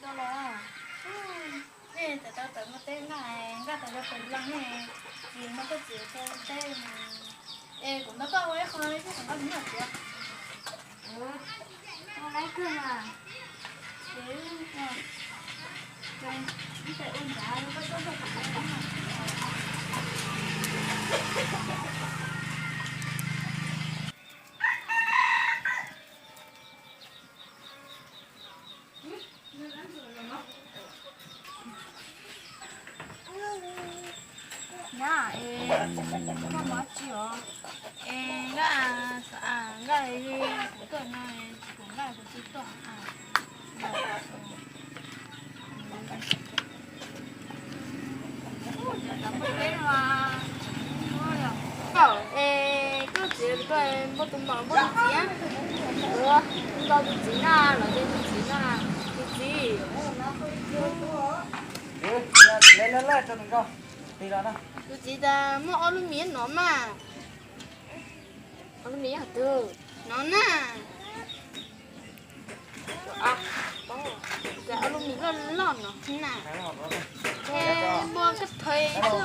Tau los, nej tawm tau tawm mus teb na, nkaj tau rau pem los ne, vim no koj txiv tau teb na. Es kuv nrog koj ua ib qho, koj tsis muaj txiv. Ua laiv kawg mas. Ces ib tais ua nrad koj tuaj nrog kuv ua na. Nyab, es koj mus dab tsi os? Es nkaj, nkaj li kuv tuaj no, kuv nkaj kuv tsis tuaj. Es koj txiv tuaj npau tus maum npau tus txiv, ua npau tus txiv na, los ces tus txiv na, tus txiv. Tus txiv tas muaj ob lub mis no mas. Ob lub mis yog twg? No na. Ob lub mis loj loj no na. Npua koj thaiv xwb.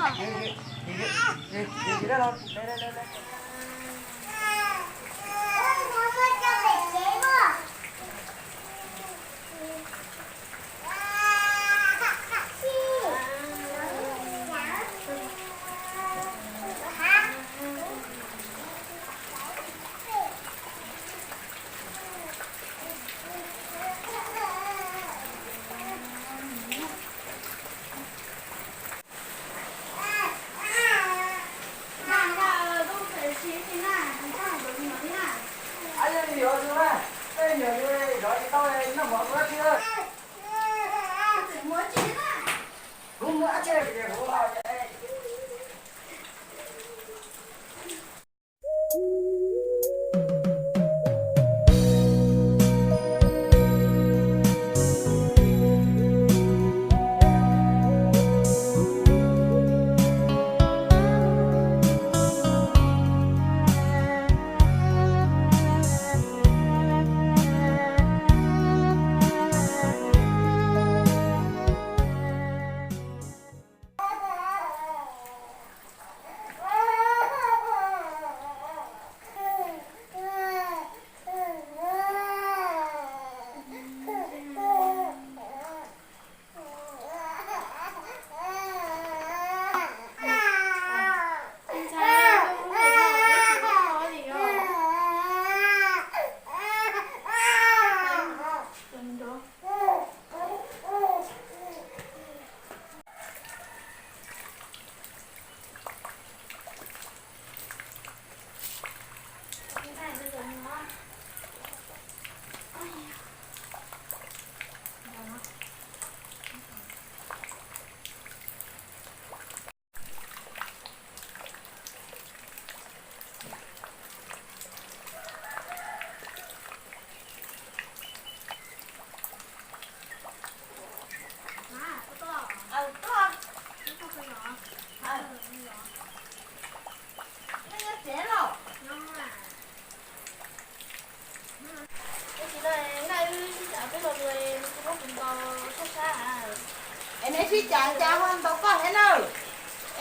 Es neb sib cav cas ho ntaus koj thiab na?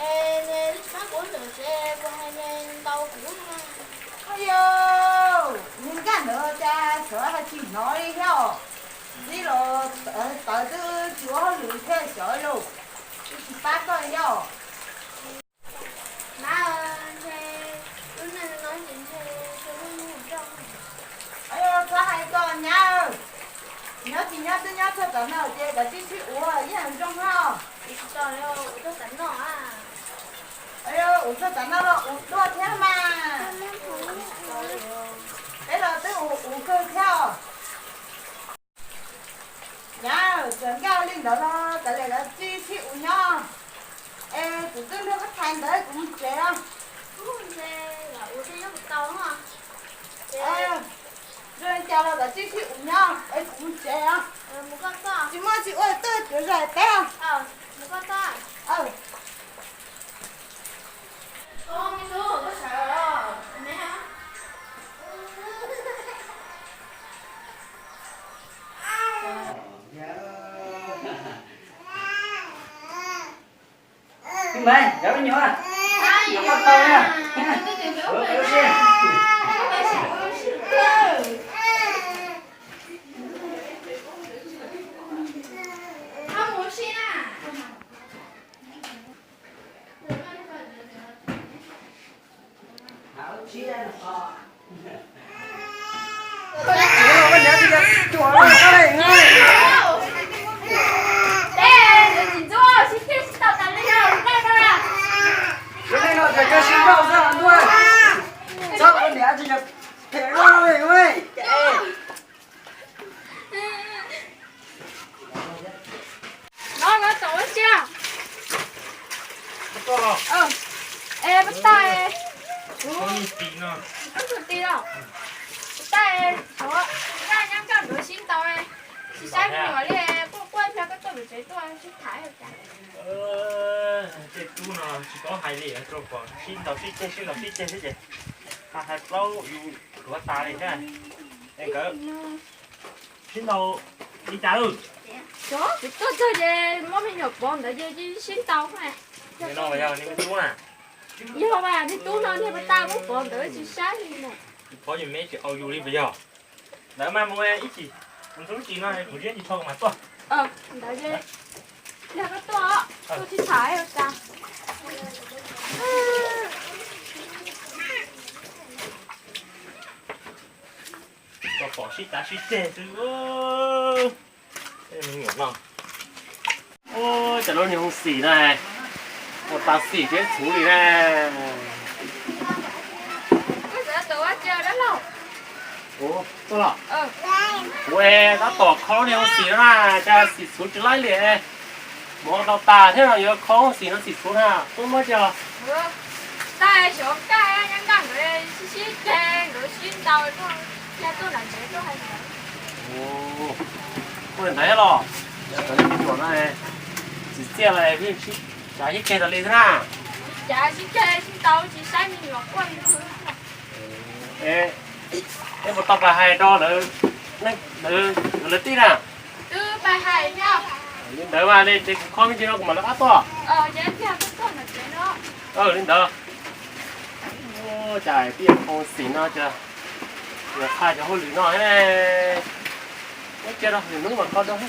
Es neb tsis pab kuv ntawm tsev, kuv hais neb ntaus kuv. Yog, neb nkag ntawd cas xyov ho tsis hnov li thiab os. Ntxib los tawv twb tsis ua hauj lwm thiab xyov los, twb tsis pab koj thiab os. Nab, ntshe lub neej no ces ntshe tsis muaj hnub zoo. Txhob hais kom nyab, nyob tsis nyob twb nyob txog tav no ces kav tsij sib ua yeej zoo hos. Tsis tau, ua txog tav no. Ua txog tav no los ua dua thiab mas. Peb los twb ua ua kawg thiab os. Nyab, txawm nkag li ntawd los kav liam kav tsij sib ua nyob. Es kuv twb nrog koj tham ntawd kuv mus tsev os. Zoo li cas los kav tsij sib ua nyob es kuv mus tsev os. Tsis muaj tsis ua tuaj cuav zais peb os. Twb Maiv, cov me nyuam, cov koj tau na. No no tau ua sia. Es pab tais, koj tus tij los, pab tais, nyob nyob nkaj nkaus sib ntaus, tsis saib me nyuam li, quaj quaj nrog koj tuaj pem tsev tuaj sib tham. Tej tub no tsis paub hais li, rau kom sib ntaus sib ceg sib ntaus sib ceg xwb ces hais plaub yus luav tas li thiab. Es nkawd sib ntaus li cas lawm? Kuv tuaj txog ces muab me nyuam pov ntawd ces sib ntaus. No yog nej tub na? Yog mas, nej tub no niag pab tais muab pov ntawd tsis saib li na. Pov yus me tsis au yus li puas yog? Ntawd mas mus ib chim, mus ntxub ib chim no kuv ziab tsis tho mas tuaj. Ntawd ces yog koj tuaj, tuaj sib tham tas. Koj pom sib cav sib ceg xwb. Tej me nyuam no, cov lub niag hoob xim no, ua tas xim thiab txhuv li na. Kuv tab tom kho niag hoob xim no na, cas xim txhuv tsis laib li. Mus tau tas thiab no yuav kho hoob xim no xim txhuv na, tuaj muab tso. Tais xyov kaj nyob nkaj nkawd sib sib ceg, nkawd sib ntaus, tuaj nram tsev tuaj hais ntawd. Ua li ntawd los, cov me nyuam no tsis txiaj los cav sib ceg tas li xwb na. Cav sib ceg sib ntaus tsis saib me nyuam quaj li. Es puas tau pais hais rau lawv, lawv tij na? Twb pais hais thiab. Li ntawd mas li ces kuv kho me ntsis no kuv mam li rov qab tuaj. Li ntawd. Cas tij hoob xim no cas yuav qha cov hauj lwm no thiab ne? Muab cia rau lwm hnub mam kho rau.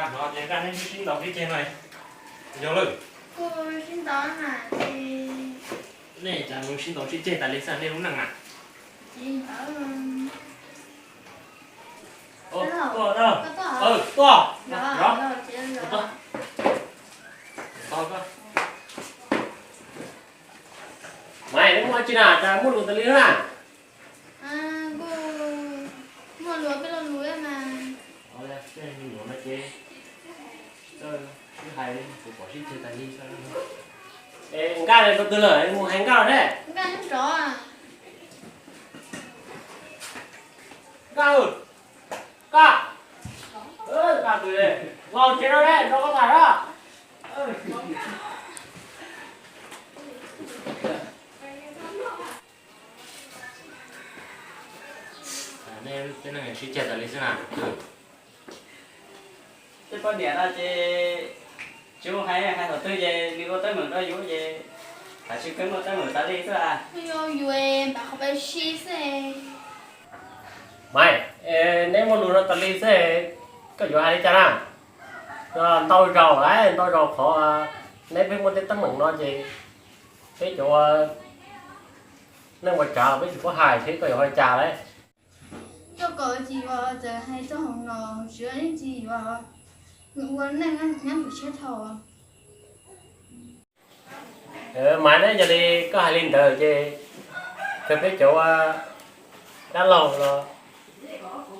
Hnov tias nkaj neb sib ntaus sib ceg no, yog lawm. Nej cas mus sib ntaus sib ceg tas li xwb nej lub neej na? Tuaj, tuaj, Maiv, neb muaj dab tsi na cas muaj lus tas li na? Nkaj rau twg lawm, mus hais nkaj los ne? Nkaj, nkaj, nkaj twg, los tsev no ne, rau koj tham na. Nej tej neeg sib ceg tas li xwb na. Tej poj niam no ces tsis hais, hais thaum twg ces nws ua teeb meem rau yus ces tam sim kawg muaj teeb meem tas li xwb. Yus npam qhov peb sib xwb. Maiv, neb muaj lus no tas li xwb, koj yuav hais li cas na? Ntau zaus lawm, ntau zaus qhov neb pheej muaj tej teeb meem no ces peb cov neeg ua tsav los peb tsis paub hais thiab, koj yuav hais li cas lawm? Koj kom tsis yuav txawm hais txoj hmoov no, tsis ua yeej tsis yuav, ua neej nyob mus siab dhau. Maiv, yog li koj hais li ntawd ces kawg peb cov dab laug los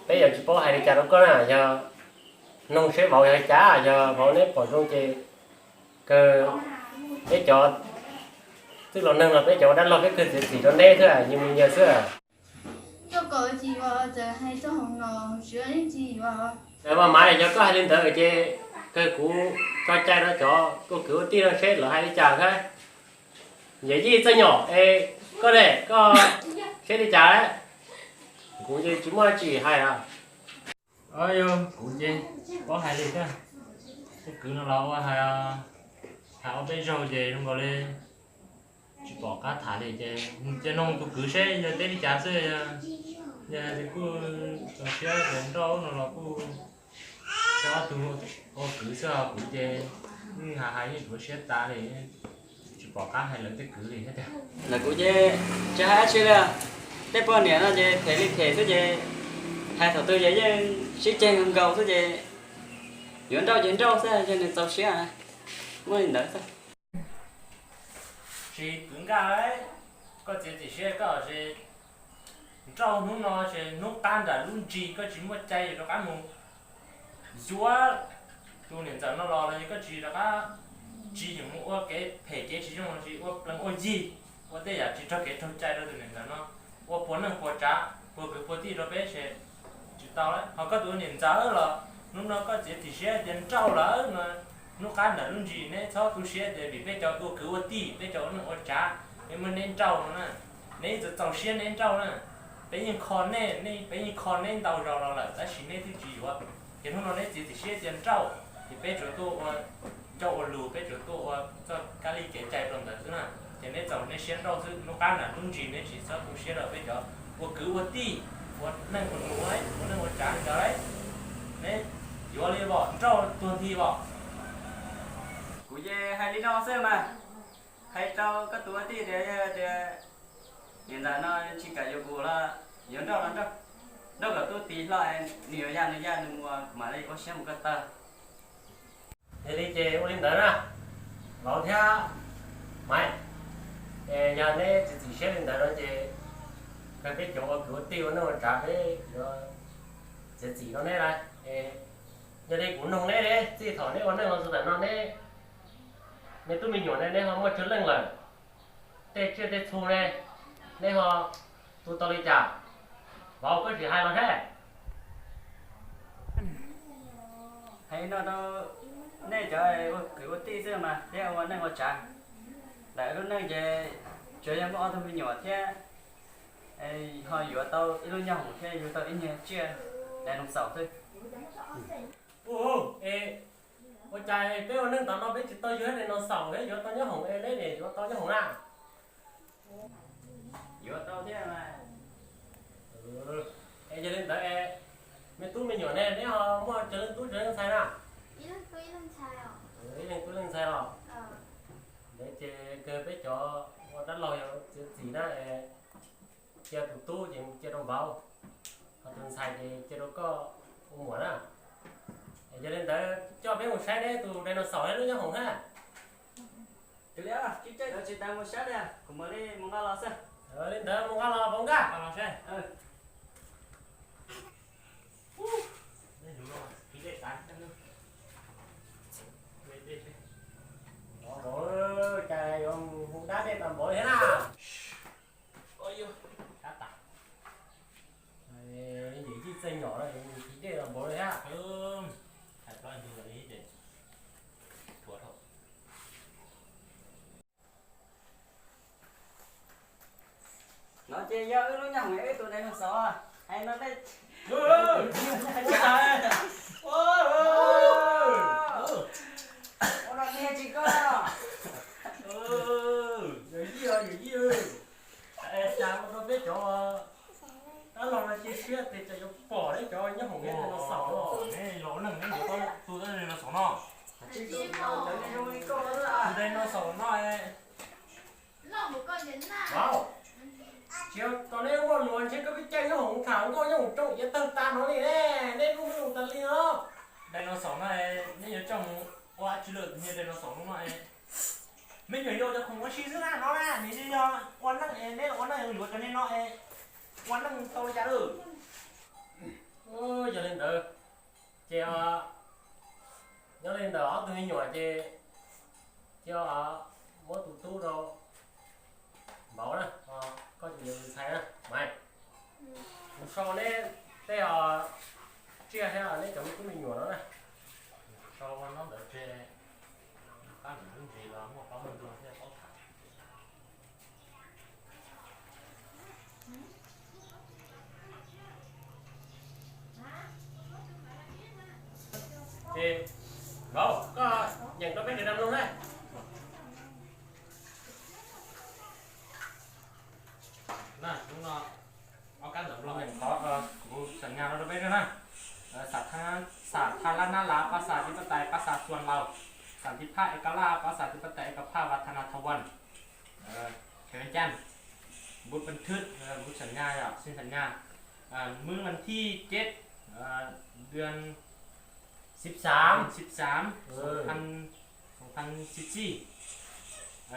peb yuav tsis paub hais li cas rau koj na. Yog noog seb vauv yog li cas, yog vauv neb pom zoo ces kawg peb cov txwj laus neeg los peb cov dab laug peb kawg txiav txim rau neb xwb, nyias mus nyias xwb. Koj kom tsis yuav txawm hais txoj hmoov no, tsis ua yeej tsis yuav. Mas Maiv, yog koj hais li ntawd ces Kawg kuv tso cai rau cov ua kwv ua tij no seb lawv hais li cas thiab. Yawm yij Txawj Nyom es koj ne, koj siab li cas lawm? Kuv ces tsis muaj tsis hais os. Yog kuv ces paub hais li thiab. Tus kwv no los ua hais, hais ob peb zaug ces zoo nkaus li tsis pom qab tham li ces mus cia noog tus kwv seb yog teb li cas xwb. Yog hais tias kuj txaus siab ces nrauj no los kuj, ob tug ua kwv xwb os, kuv ces yeej hais hais yeej tuav siab tas li, tsis pom qab hais lawv tej kwv li thiab tiag. Ntawm kuv ces tsis hais dab tsi li. Tej poj niam no ces them li them xwb ces hais thaum twg ces yeej sib ceg nkaus xwb ces yuav nrauj ces nrauj xwb, yog nws txaus siab, muaj li ntawd xwb. Tsis kwv Nkaj, koj txiav txim siab koj es nrauj hnub no ces hnub qab nram lub ntsis koj tsis muaj cai rov qab mus yuav tus niam ntxawm no los, los yog koj tsis rov qab, tsis yeem mus ua kev phem kev tsis zoo, tsis ua plees ua yig, ua tej yam tsis raug kev raug cai rau tus niam ntxawm no, ua puas neej puas tsav puas kwv puas tij rau peb ces tsis tau lawm. Ho koj tus niam ntxawm los hnub no koj txiav txim siab tias nrauj lawm no, hnub qab nram lub ntsis neb txhob tu siab tias vim peb cov ua kwv ua tij, peb cov ua neej ua tsav, peb muab neb nrauj no na, neb txaus txaus siab neb nrauj na. Peb yeej kho neb, peb yeej kho neb ntau zaus los lawm tab sis neb twb tsis yuav. Ces hnub no neb txiav txim siab tias nrauj, ces peb tsuas tuaj ua ncauj ua lus, peb tsuas tuaj ua txoj kab li kev cai rau ntawd xwb na. Ces neb txaus neb siab nrauj xwb, hnub qab nram lub ntsis neb tsis txhob tu siab rau peb cov ua kwv ua tij, ua neej ua nus, ua neej ua tsav li ntawd. Neb yuav li os, nrauj tuag nthi os. Kuv ces hais li no xwb mas, hais rau koj tus ua tij tias yog tias niam ntxawm no tsis kam yuav kuv los yuav nrauj los nrauj, nrauj kom tub tis hlo, nws yuav ya nws ya nws mus, kuv mam li ua siab mus ko taw. Yog li ces ua li ntawd na, vauv thiab Maiv, es yog neb txiav txim siab li ntawd no ces kawg peb cov ua kwv ua tij ua neej ua tsav peb yuav txiav txim rau neb lawm. Es yog li kuv noog neb, txij thaum neb ua neej los txog ntawm no neb me tub me nyuam ne neb ho muaj tsawg leej lawm? Tej tsiaj tej txhu ne neb ho tu tau li cas? Vauv koj sim hais los thiab. Hais no rau nej cov ua kwv ua tij xwb mas thiab ua neej ua tsav, ntawm lub neej ces tsuas yog muaj ob tug me nyuam thiab ho yuav tau ib lub nyob hoom thiab yuav tau ib nyuag tsiaj dinosaur xwb. Ua cas peb ua neej tom no peb tsis tau yuav dinosaur thiab yuav tau nyob hoom es neb yuav tau nyob hoom na? Yuav tau thiab. Es yog li ntawd es me tub me nyuam ne neb ho muaj tsawg leej tub tsawg leej ntxhais na? Ib leeg tub ib leeg ntxhais los? Ntawd ces kawg peb cov ua dab laug yog txiav txim na, cia tus tub ces mus cia rau vauv, ho tus ntxhais ces cia rau koj ua muam na. Yog li ntawd coj peb mus saib neb tus dinosaur neb lub nyob hoom na. Tus li, tsis tas mus saib li, kuv mam li mus nqa los xwb. Li ntawd mus nqa los vauv Nkaj. Vauv, cas yuav mus hu dab dej tau npaum li thiab na? Yawm yij Txawj Nyom no yuav mus hu dej tau npaum li thiab. No ces yog wb lub nyob hoom wb tus dinosaur hais no nej. Ua no nej tsis koj. Yawm yij, yawm yij, cas ua rau peb cov dab laug no cia siab tias yuav pom neb cov nyob hoom neb dinosaur no. Neb los neej neb yuav tau tus dinosaur no. Tus dinosaur no. Tsis yog kom neb muaj luag ntshe koj pib caij nyob hoom tham nkauj nyob hoom rooj iav tawg tas no li ne, neb lub neej tas li no. Dinosaur no neb yuav coj mus ua dab tsi lawm, tus niag dinosaur no no. Me nyuam yaus cov khoom ua si xwb na no na, nws yog ua neej, neb los ua neej yuav cov niag no ua neej tau li cas lawm. Yog li ntawd ces nyob li ntawd ob tug me nyuam ces cia muab tus tub rau vauv na, koj tus ntxhais na Maiv. Kuv sau neb tej tsiaj thiab neb cov me tub me nyuam no na. Tau ua ntaub ntawv tseg, pab ntawm lub ntsis los muaj pab muaj ntug thiaj paub tham. Ces, Npauv, koj nyeem rau peb sawv daws mloog na. Na, hnub no ob kab ntawv mloog, qhov kuv xam nyas no rau peb na. Sa tha la na la pa sa ti pa tais pa sa xuan laus, sa ti phaj e ka la pa sa ti pa tais e ka phaj va tha na tha wan. Khej ven can, nput pes thwb, nput xam nyas yom, xin xam nyas. Mws vas thij ceb, dua xib xaam, xib xaam, xoo phan, xoo phan xib xij,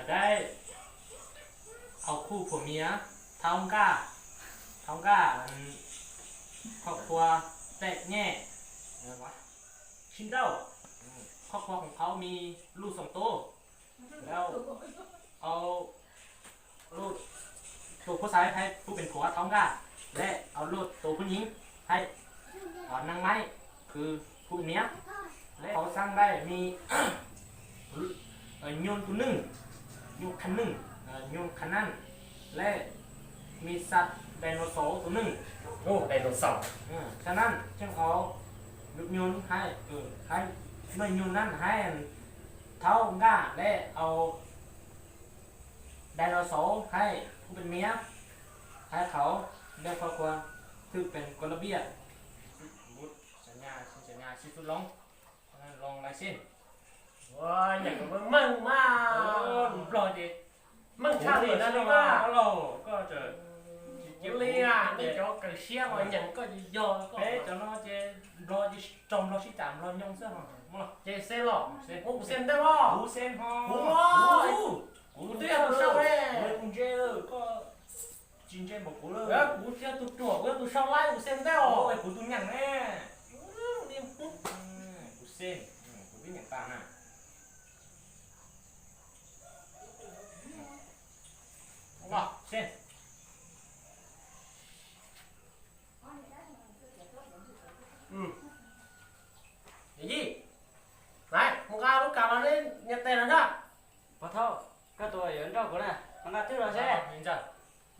dai au khuj phuam miav, thaub nkaj, thaub nkaj, khuab khua, tej nyej, sib nrauj, khuab khua khoom qhauv mis luj xoom tub, lawm au luj tus phub xaiv hais phub pes thuav thaub nkaj, lawm au luj tus phub nyiv hais neeg maib kws phub miav, lawm au xab nqaij mis nyuj tus neeg, nyuj qha neeg, nyuj qha naj, lawm mis xav dinosaur tus neeg, dinosaur, xav naj tseem au nyuj nyuj hais, hais nyuj nyuj naj hais thaub nkaj, lawm au dinosaur hais phub pes miav, hais qhauv, lawm khuab khua twb pes kua lab piaj. Nput xam nyas, xam nyas sib xub loo, loo lais xij. Nyeem meej mas, lus Nplog ces meej tshaj li no li mas. Koj li nej cov kawm siab los nyeem koj ces yog koj, peb cov no ces Nplog ces raug Nplog sib cam Nplog nyoog xwb. Ces Xeb los, kuv Xeb ntej los, kuv Xeb ho, kuv, kuv twb yog tus sau, kuv ntse, koj tsis ntse npaum kuv lawm. Kuv tsis yog tus ruam, kuv yog tus sau laib, kuv Xeb ntej os. Kuv tus nyeem ne, kuv Xeb, kuv twb nyeem tag na. Yij, laiv mus nqa lub kas los neb nyias tes los ntag. Pog Thauj, koj tus yuav nrauj kuv na, mas nqa twj los seb.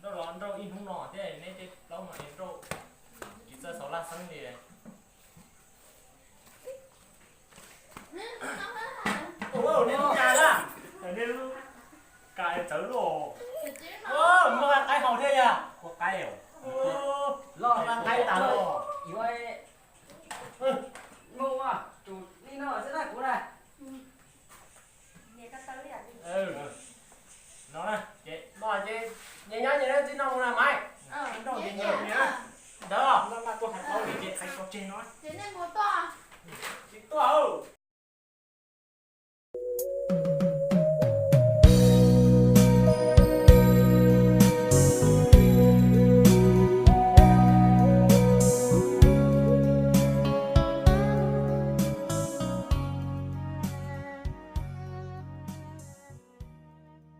Nrauj los nrauj ib hnub no thiab, neb tej plaub no nrauj tsis txawj xaus laj xeeb li. Ua, neb lub kas na, neb lub kas txawv luaj. Muaj qaib haus thiab yog? Ua qaib, los qaib tas los.